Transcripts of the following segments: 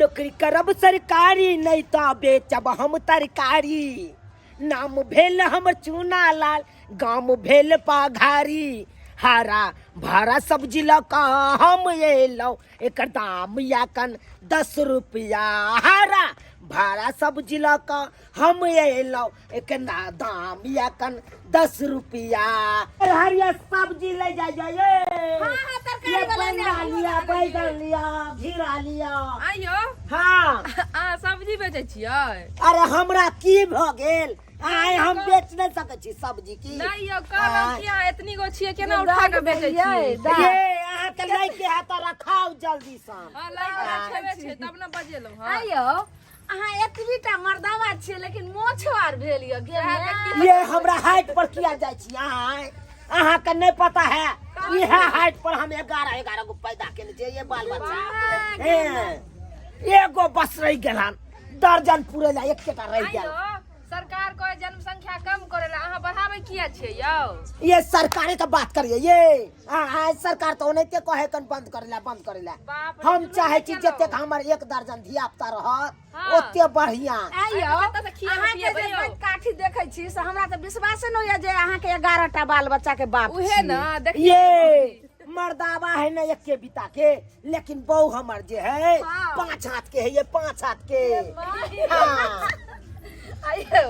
नौकरी करब सरकारी नहीं तो बेचब हम तरकारी। नाम भेल हमर चूना लाल, गाम भेल पघारी। हरा भरा सब्जी लऽ कऽ हम एलहुँ, एकर दाम या कन 10 रुपया। हरा भरा सब्जी लऽ कऽ हम एलहुँ, एकर दाम या कन 10 रुपया। हरियर सब्जी ले जा जाइए। हाँ, हाँ, तरकारी ये वाला बंगा ले लिया, बैगन लिया, घिरा लिया। आइयो। हाँ। अहाँ सब्जी बेचै छियै? अरे हमरा की भऽ गेल? आइ हम बेच नहि सकै छी सब्जी की? नहि यौ, कहलहुँ कि अहाँ एतनी गो छियै, केना उठा कऽ बेचै छियै? ये अहाँके लैके है तऽ रखाउ जल्दी सँ। हँ, लैके रखेबे छै तब ने बजेलहुँ। हँ। आइयो, अहाँ एतबी टा मर्दावा छियै, लेकिन मोछो आर भेल यऽ गेल ने? ये हमरा हाइट पर किया जाइ छी अहाँ? अहाँके नहि पता है, इएह हाइट पर हम 11 11 गो पैदा केने छियै ये बाल बच्चा। हे, एगो बस रहि गेल हन, दर्जन पूरे ला एकेटा रहि गेल। आइयो, सरकार कहे जनसंख्या कम करे ला, अहाँ बढ़ाबै किया छियै यौ? ये सरकारे के बात करिए ये। हाँ, सरकार तो ओनाहिते कहे कन बंद करे ला, बंद करे ला। बाप रे, हम जुलूम चाहे छी केलहुँ। जतेक हमर 1 दर्जन धिया पुता रहत, हाँ। ओते बढ़िया। आइयो, कतऽ से खियाबै अहाँके जे पियबै यौ? बड़ काठी देखै छी से हमरा तऽ विश्वासे नहि होइया जे अहाँके 11 टा बाल बच्चा के बाप उहे छी। ने देखियौ। ये मर्दावा है ना एके बिता के, लेकिन बहू हमर जे है हाँ। 5 हाथ के है, ये 5 हाथ के। हाँ। आइयो,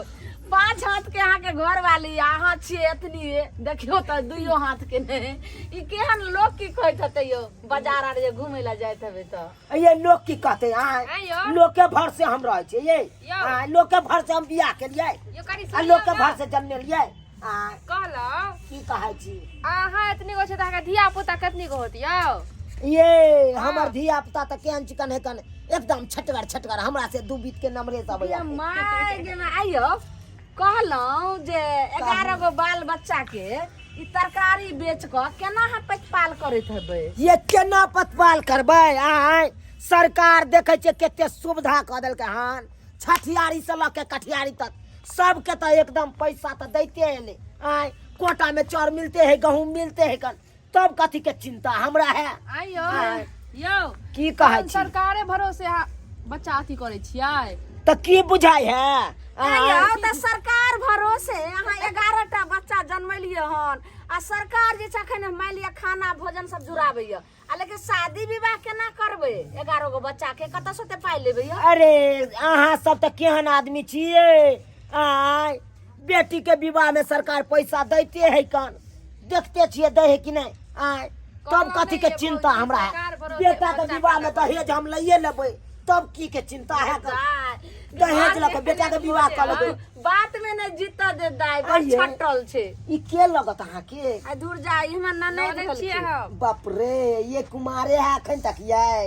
5 हाथ के अहाँके घर वाली, अहाँ छियै एतनी, देखियौ तऽ दुइयो हाथ के नहि। ई केहन लोक की कहैत हेतै यौ, बाजार आर जे घुमै लए जाइत हेबै तऽ? ये लोग की कहते? आय आइयो। लोग के भर से हम रहे छियै ये। यौ। आय, लोग के भर से हम बियाह केलियै यौ, कनी आ लोग के सुनियौ भर ने। से जन्मेलियै। आय। कहलहुँ की कहै छी? अहाँ एतनी गो छै तऽ अहाँके धिया पुता कतनी गो होत यौ? ये हमर धिया पुता तऽ केहन चिकन है कन, एकदम छटगर छटगर, हमरा से 2 बीत के नमरे सब गे my गे my. आइयो, कहलहुँ जे 11 गो बाल बच्चा के ई तरकारी बेच कऽ केना अहाँ प्रतिपाल करैत हेबै? ये केना प्रतिपाल करबै? आय सरकार देखै छियै कते सुविधा कऽ देलकै हन, छठियारी से लऽ के कठियारी तक सबके तऽ एकदम पैसा तऽ दैते एलै। आय कोटा में चाउर मिलते है, गहूम मिलते है कन, तब कथी के चिंता हमरा है? आइयो। आय। यौ, की कहै छी? सरकारे भरोसे अहाँ बच्चा अथी करै छियै तऽ की बुझाइ है? आइयो, तऽ सरकार भरोसे अहाँ 11 टा बच्चा जन्मेलियै हन, आ सरकार जे छै अखन मानि लिअ खाना भोजन सब जुड़ाबैया, आ लेकिन शादी विवाह केना करबै? 11 गो बच्चा के कतऽ से ओते पाइ लेबै यौ? अरे अहाँ सब तऽ केहन आदमी छियै? आय बेटी के विवाह में सरकार पैसा दैते है कन, देखते छियै दै है कि नहि? आय तब कहलहुँ कथी के नहि ये चिंता भौजी, हमरा है? सरकार भरोसे बेटा के बच्चा विवाह में पैदा दहेज हम लैये लेबै, तब की के चिंता है कन? दाइ, दहेज लऽ के बेटा के विवाह कऽ लेबै। बात में नहि जीत दे दाइ, बड़ आइये। छटल छै। ई के लगत अहाँके? आ दूर जा, ई हमर ननैद ननैद भेलखिन। छियै हम। बाप रे, ये कुमारे है अखन तक यै?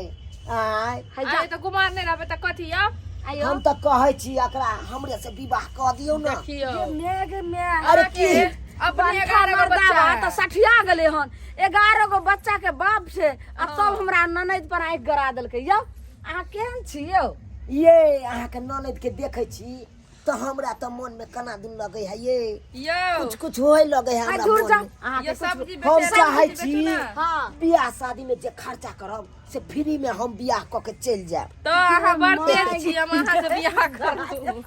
आय। है जा। आइ तऽ कुमार नहि रहबै तऽ कथी यौ? आइयो। हम तऽ कहै छी एकरा हमरे से विवाह कऽ दियौ ने। देखियौ। ये मेघ में अरे की अपने बंठा 11 गो बच्चा मर्दावा है। तऽ सठिया गेलै हन, 11 गो बच्चा के बाप छै, आ तब हमरा ननैद पर आँखि गड़ा देलकै यौ। अहाँ केहन छी यौ? ये अहाँके ननैद के देखै छी तऽ हमरा तऽ मन में केना दुन लगै है ये। यौ। कुछ कुछ होय लगै है आ हमरा दूर मन जा। में। अहाँके ये कुछ सब्जी हम बेचै ला, चाहै सब्जी छी बेचू ने। हाँ। बियाह शादी में जे खर्चा करब से फ्री में हम बियाह कऽ के चलि जायब। तऽ अहाँ बड़ तेज छी, हम अहाँ से बियाह करू।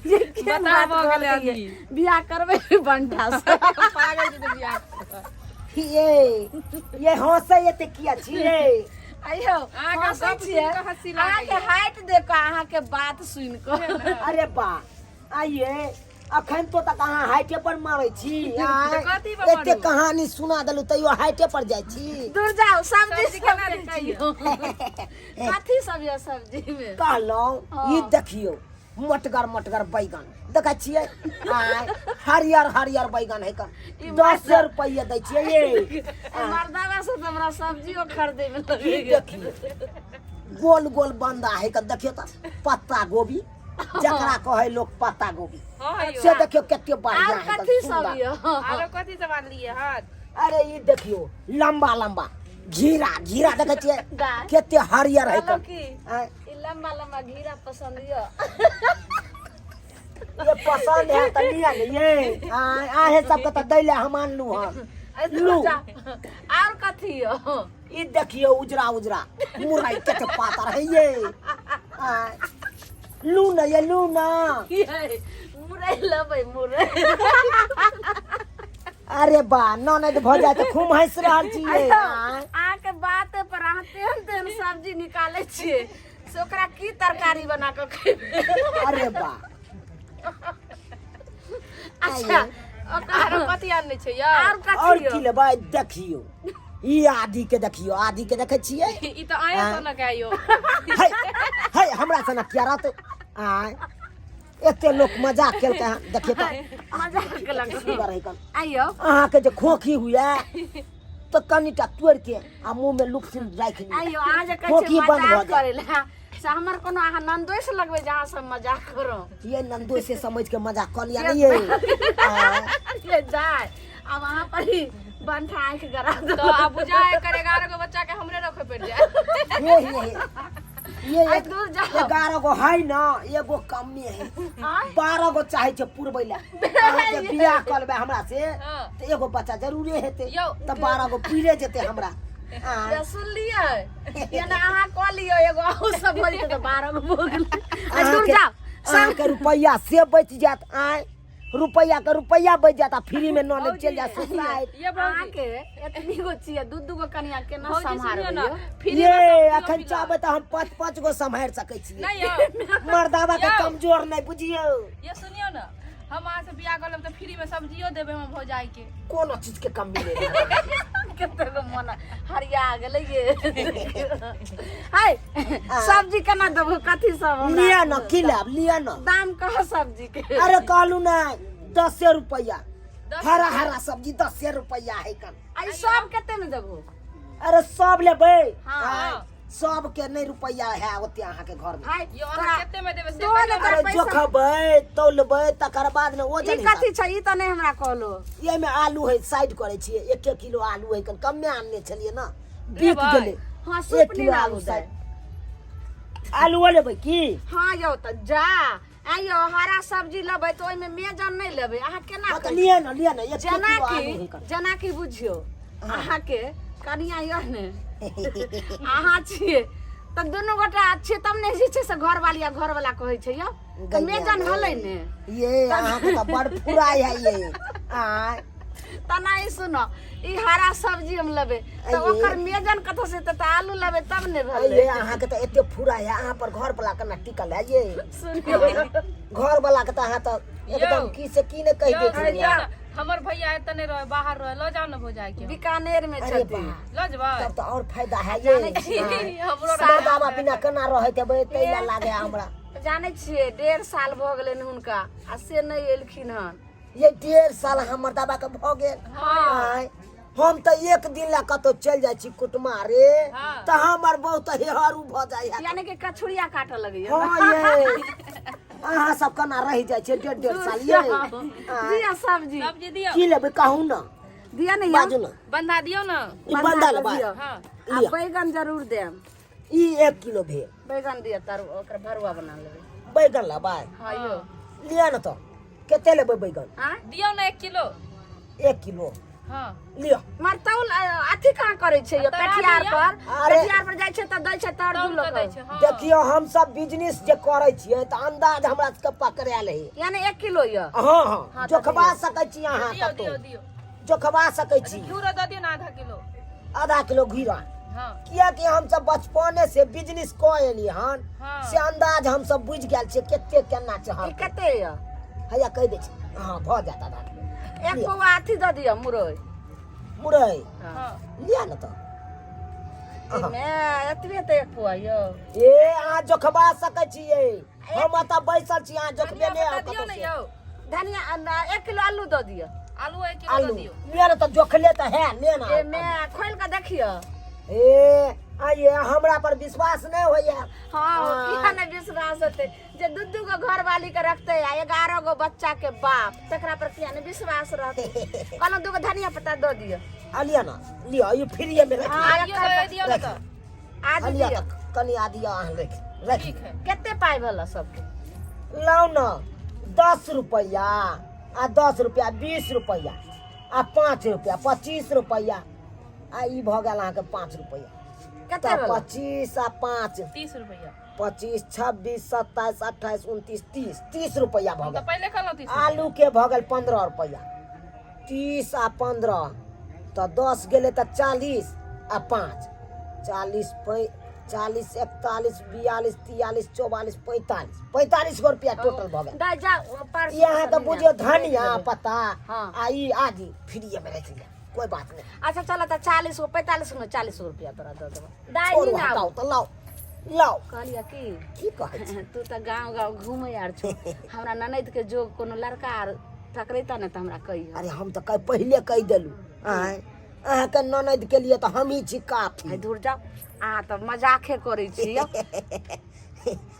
ये केहन बता बात भऽ गेलै कहलकै ये? आदमी। बियाह करबै बंठा से? पागल छी तऽ बियाह करब। ये हंसै एते किया छियै? आइयो, अहाँके हंसै गप छियै। सुनि कऽ हँसी लागैया। अहाँके हाइट देख कऽ, अहाँके बात सुनि कऽ। अरे बा, आइये अखन तो तक अहाँ हाइटे पर मारै छी। आँय, कथी पर एते मारू? कहानी सुना देलू तैयो हाइटे पर जाइ छी। दूर जाउ, सब्जी सब्जी सब केना के दै छियै? कहियौ कथी सब यऽ सब्जी में? कहलहुँ हाँ। ई देखियौ मोटगर मोटगर बैगन देखै छियै? आँय, हरियर हरियर बैगन है कन, 10 रुपैआ दै छियै ये। ई मर्दावा से तऽ हमरा सब्जियो खरीदे में ई लगैया। देखियौ गोल गोल बंदा है कन, देखियौ तऽ पत्ता गोभी जकरा कहै लोक पत्ता गोभी, हँ यौ। से देखियौ कते बढ़िया आर है कन, कथी सब सुंदर। यऽ? आरो कथी सब आनलियै हन? अरे ई देखियौ लंबा लंबा घिरा, घिरा देखै छियै दाइ। कते हरियर है कहलहुँ कन। की? आँय, ई लंबा लंबा घिरा पसंद यऽ? ये पसंद है तऽ लिअ ने ये। आँय, अहें सबके तऽ दै लए हम आनलहुँ हन। लू। आर कथी यऽ? ई देखियो उजरा उजरा मुरई कते पातर है ये। आय, लू न ये लू न। ये, मुरई लेबै मुरई। अरे बा ननद भऽ जाय तऽ खूब हँसि रहल छियै। आय, अहाँके बात पर अहाँ तेहन तेहन सब्जी निकालै छियै से ओकरा की तरकारी बना कऽ खेबै? अरे बा। अच्छा आरो कथी आनने छै यौ? आर और कथी की लेबै? देखियो ई आदि के, देखियो आदि के देखै छियै। ई तऽ आया सनक है यौ। है है, हमरा सनक किया रहतै? आय, एते लोक मजाक केलकै हन, देखियो तऽ। मजाक केलक। सुन्दर है कन। आइयो अहाँके जे खोखी हुए तऽ कनिटा तोड़ि के आ मुँह में लुकसिन राखि लिअ। आइयो अहाँ जे कहै खोखी छियै बंद भऽ मजाक जायत। करै लए, से हमर कोनो अहाँ ननदोसि लगबै जे अहाँ सब मजाक करू? ये नंदो से समझ के मजाक कऽ लिया नहीं ये। आय, ये जाय आब अहाँ पर ही बंठा आँखि गरा दो। तऽ आब बुझा एकर 11 गो बच्चा के हमरे रखे पड़ि जाए। ये ये ये आइ दूर जाओ। 11 गो है ना, एगो कमे है। आँय? 12 गो चाहे छै पुरबै लए। अहाँके बियाह कऽ लेबै हमरा से हाँ। तऽ एगो बच्चा जरूरे हेतै। यौ। तऽ 12 गो पुरे जेतै हमरा। आँय। ये सुनलियै यानी अहाँ कऽ लियौ एगो अहूँ सब भऽ जेतै तऽ 12 गो भऽ गेलै। आइ दूर अहाँके जाओ। अहाँके रुपैआ से बचि जायत। आँय, रुपैआ के रुपैआ बचि जायत आ फ्री में नॉलेज चलि जायत ससुराल। ये भौजी। अहाँके एतनी गो छियै, दू दू गो कनिया केना भौजी सुनियौ सम्हारबै ने यौ? फ्री ये में सब्जियो अखन मिलत। चाहबै तऽ हम 5 5 गो सम्हारि सकै छियै। नहि यौ। मर्दावा के यौ। कमजोर नहि बुझियौ। ये सुनियौ ने, हम अहाँ से बियाह कर लेब तऽ फ्री में सब्जियो देबै हम भौजाई के। कोनो चीज के कमी नहि रहत। कते गो मन हरिया गेलै ये। हाय, सब्जी केना देबो? कथी सब हमरा? लिअ न, की लेब लिअ न। दाम कह सब्जी के। अरे कहलू ने 10 रुपैआ। 10। हरा हरा सब्जी 10 रुपैआ है कन। आ ई सब कते में देबो? अरे सब लेबै? हाँ। आँय, सबके नहि रुपैआ है ओते अहाँके घर में। हाय, यौ अहाँ कते में देबै से दो कहियौ ने ने। अरे पैसा। जोखबै तौलबै तकर बाद ने ई ओजन। कथी छै? ई तऽ नहि हमरा कहलो। एहिमे आलू है, साइड करै छियै। 1 1 किलो आलू है कन, कमे आनने छलियै ने, बिक लेबै? गेलै। हाँ, 1 सूप किलो नहि आलू आलू साइड। आलूओ लेबै की? हाँ यौ, तऽ जा आइयो हरा सब्जी लेबै तऽ ओहिमे मेजन नहि लेबै अहाँ केना हाँ, तऽ कहै? लिअ ने, लिअ ने, 1 जेना किलो आलू है कि कन। जेना कि बुझियौ अहाँके कनिया यऽ ने, अहाँ छियै तऽ दुनू गोटा छियै तब ने जे छै से घरवाली आ घरवाला कहै छै यौ तऽ मेजन भेलै ने। ये अहाँके तऽ बड़ फुराइ है ये। आँय, तना ई सुनो, ई हरा सब्जी हम लेबै तऽ आइये। ओकर मेजन कतऽ से एतै? तऽ आलू लेबै तब ने भेलै। ये अहाँके तऽ एते फुराइ है, अहाँ पर घर वाला केना टिकल है ये? सुनियौ। घर वाला के तऽ अहाँ तऽ एकदम यौ। की से की ने कहि यौ दै छियै। सुनियौ ने, हमर भैया एतऽ नहि रहै, बाहर रहै, लऽ जाउ ने भौजाई के। बीकानेर में अरे छथिन। बा, लऽ जेबै? तब तऽ और फायदा है ये। जानै छियै। हमरो मर्दावा बिना केना रहैत हेबै, ताहि लए लागे हमरा। जानै छियै, 1.5 साल भऽ गेलनि हुनका आ से नहि एलखिन हन। ये 1.5 साल हमर दाबा के भऽ गेल? आँय, हम तऽ एक दिन लए कतौ चलि जाइ छी कुटमा रे हाँ। तऽ हमर बहुत हेहरू भऽ जाइ है। यानी कि कछुरिया काटऽ लगैया। हाँ, ये अहाँ सब केना रहि जाइ छियै 1.5 1.5 साल ये? आँय, दिअ सब्जी। सब्जी दियौ। की लेबै कहू ने। दिअ ने यौ। बाजू ने। बन्धा दियौ ने। ई बंधा लेबै? दिअ। हाँ। आ लिअ। बैगन जरूर देब। ई 1 किलो भेल। बैगन दिअ, तर ओकर भरुआ बना लेबै। बैगन लेबै? हाँ यौ। लिअ ने, तऽ कते लेबै बैगन? आँय? दियौ ने 1 किलो। 1 किलो? हाँ। लिअ। मर तौल अथी कहाँ करै छै यौ? तराजू पेठियार यौ। पर। अरे। पेठियार पर जाइ छै तऽ दै छै तराजू तौल लऽ कऽ दै कऽ। छै, हाँ। देखियौ, हम सब बिजनेस जे करै छियै तऽ अंदाज हमरा सबके पकड़ायल है। यानी 1 किलो यऽ? हाँ हाँ। हाँ, तऽ जोखबा दियौ। सकै छी अहाँ। दियौ। कतौ दियौ दियौ। जोखबा सकै छी। घिउरो दऽ दियौ ने आधा किलो। आधा किलो घिरा? हाँ। कियाकि हमसब बचपने से बिजनेस कऽ एलियै हन। हाँ। से अंदाज हमसब बुझि गेल छियै कते केना छै। ई हर कते यऽ? हैया कहि दै छी, हाँ भऽ जायत आधा किलो। 1 लिअ। पौआ अथी दऽ दिअ मुरई। मुरई? हाँ। लिअ ने तऽ। एहिमे एतबे तऽ 1 पौआ यौ। ए अहाँ जोखबा सकै छियै, हम एतऽ बैसल छी, अहाँ जोखबे धनिया नहि पत्ता आउ दियौ कतौ ने से। यौ। धनिया 1 किलो आलू दऽ दिअ। आलू 1 किलो दऽ आलू दियौ। लिअ ने तऽ, जोखले तऽ है, ले ने। एहिमे खोलि कऽ देखियौ। ए आइए हमरा पर विश्वास नहि होइए? हाँ, किया नहि विश्वास हेतै? जे दू दू गो घरवाली के रखतै आ 11 गो बच्चा के बाप, तकरा पर किया नहि विश्वास रहतै? कहलहुँ दू गो धनिया पत्ता दऽ दिअ। आ लिअ ने, लिअ, ई फ्रीए मे राखि। हाँ, आदियो दऽ दियौ ने तऽ। आदि लिअ। दिअ। तऽ कनि आदि अहाँ राखि राखि। ठीक है। कते पाइ भेल सबके? लाउ ने, 10 रुपैआ आ 10 रुपैआ 20 रुपैआ आ 5 रुपैआ 25 रुपैआ आ ई भऽ गेल अहाँके 5 रुपैआ। कते तऽ भेल? 25 आ 5 30 रुपैआ। 25 26 27 28 29 30 30 रुपैआ भऽ हम तऽ गेल। पहिले कहलहुँ 30। आलू के भऽ गेल 15 रुपैआ। 30 आ 15 तऽ 10 गेलै तऽ 40 आ 5 40 40 41 42 43 44 45 45 गो रुपया टोटल भऽ गेल। दाइ जाउ परसू ई अहाँके से बुझियौ लेने धनिया आयब। पत्ता हाँ। आ ई आदि फ्रीए मे राखि लिअ, कोइ बात नहि। अच्छा चल तऽ 40 गो 45 गो 40 गो रुपया तोरा दऽ देबौ। दाइ छोड़ू नी ना हटाउ तऽ लाउ लाउ। कहलियै की की कहै छी? तू तऽ गाँव गाँव घूमै आर छौ, हमरा ननैद के जो कोनो लड़का आर टकरेता ने तऽ हमरा कहिह। अरे हम तऽ पहिले कहि देलहुँ, आँय अहाँके ननैद के लिए तऽ हमही छी काफी। है दूर जाउ, अहाँ तऽ मजाके करै छी यौ।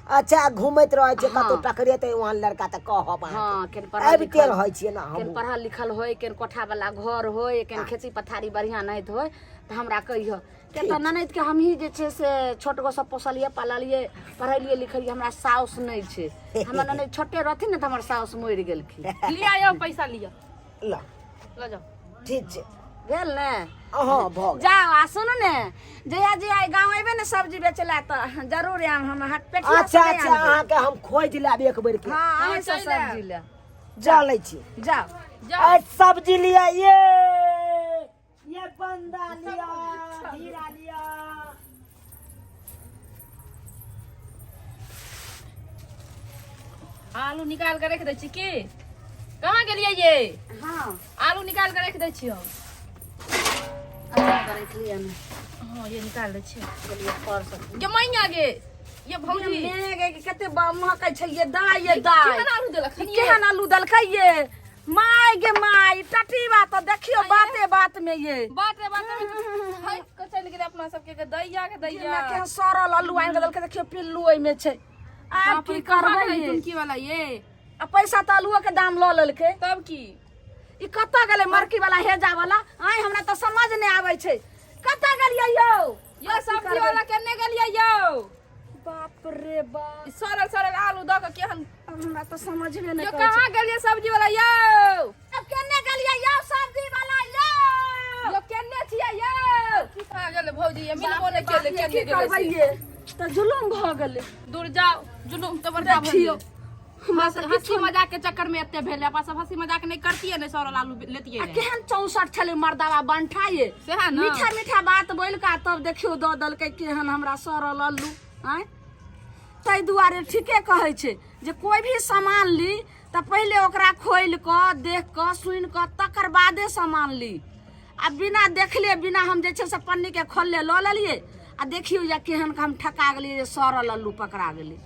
अच्छा घूमैत रहै छियै कतौ हाँ। टकरेतै वहाँ लड़का तऽ कहब अहाँके। हाँ, केन पढ़ल आबिते लिखल रहै छियै ने केन हमहूँ। पढ़ल लिखल होय, केन कोठा वाला घर होय, केन खेती पथारी बढ़िआँ नाहित होय तऽ हमरा कहिह। किया तऽ ननैद के हमही जे छै से छोट गो सब पोसलियै पाललियै पढ़ेलियै लिखलियै, हमरा साउस नहि छै। हमर ननैद छोटे रहथिन ने तऽ हमर साउस मरि गेलखिन। लिअ यौ पैसा लिअ। ल लऽ जाउ। ठीक छै। भेल ने? हाँ भऽ गेल। जाउ आ सुनू ने, जहिया जहिया एहि गाँव अयबै ने सब्जी बेचै लए तऽ जरूर आयब, हम हाट पेटिया अच्छा से नहि अच्छा आनबै। अहाँके हम खोजि लेब एक बेर के। हाँ, अहीं से चलि आयब। सब्जी ले जा लै छी। जाउ। जाउ। आ सब्जी लिअ, ये बंदा लिअ, हीरा लिअ। आलू निकाल के रख दै छी की? कहाँ गेलियै ये? हाँ। आलू निकाल के रख दै छी हम। अच्छा के रख लिअ ने। हाँ ये निकाल दै छी। गेलियै पर्स। ये मैया गे, ये भौजी। ये गे कते महकै छै ये दाइ, ये दाइ। केहन आलू देलक? ई केहन आलू देलकै ये? My गे my, टटीबा तऽ देखियौ बाते बात में ये। बाते बाते में हटि कऽ चलि गेलै अपना सबके के दैया के दैया। केना केहन सड़ल आलू आनि कऽ देलकै, देखियौ पिल्लू ओहिमे छै। आब बाप की रे, कहाँ करबै गेलै ये? टुनकी वाला ये? आ पैसा तऽ आलुओ के दाम लऽ लेलकै। तब की? ई कतऽ गेलै मरकी वाला हेजा वाला? आइ हमरा तऽ समझ नहि आबै छै कतऽ गेलियै यौ। यौ आब की सब्जी करबै? वाला केने गेलियै यौ? बाप रे बाप, ई सड़ल सड़ल आलू दऽ कऽ केहन, अब हमरा तऽ समझबे नहि यौ करै छै। कहाँ गेलियै सब्जी वाला यौ? अब केने गेलियै यौ सब्जी वाला यौ? यौ केने छियै यौ? कहाँ गेलै भौजी? ये मिलबो नहि केलै, बाप रे, केने की गेलै करबै से? ये? तऽ जुलुम भऽ गेलै। दूर जाउ, जुलुम तऽ बड़का भऽ देखियौ गेलै। हंसी मजाक के चक्कर में एते भेलै। अपना सब हंसी मजाक नहि करतियै ने सड़ल आलू लेतियै आ ने। केहन 64 छलै मर्दावा बंठा ये। सएह ने। मीठा मीठा बात बोलि कऽ तब देखियौ दऽ देलकै केहन हमरा सड़ल आलू। आँय ताहि दुआरे ठीके कहै छै जे कोइ भी सामान ली तऽ पहिले ओकरा खोलि कऽ देख कऽ सुनि कऽ तकर बादे सामान ली। आ बिना देखले बिना हम जे छै से पन्नीके खोलले लऽ लेलियै आ देखियौ जे केहन हम ठका गेलियै जे सड़ल आलू पकड़ा गेलै।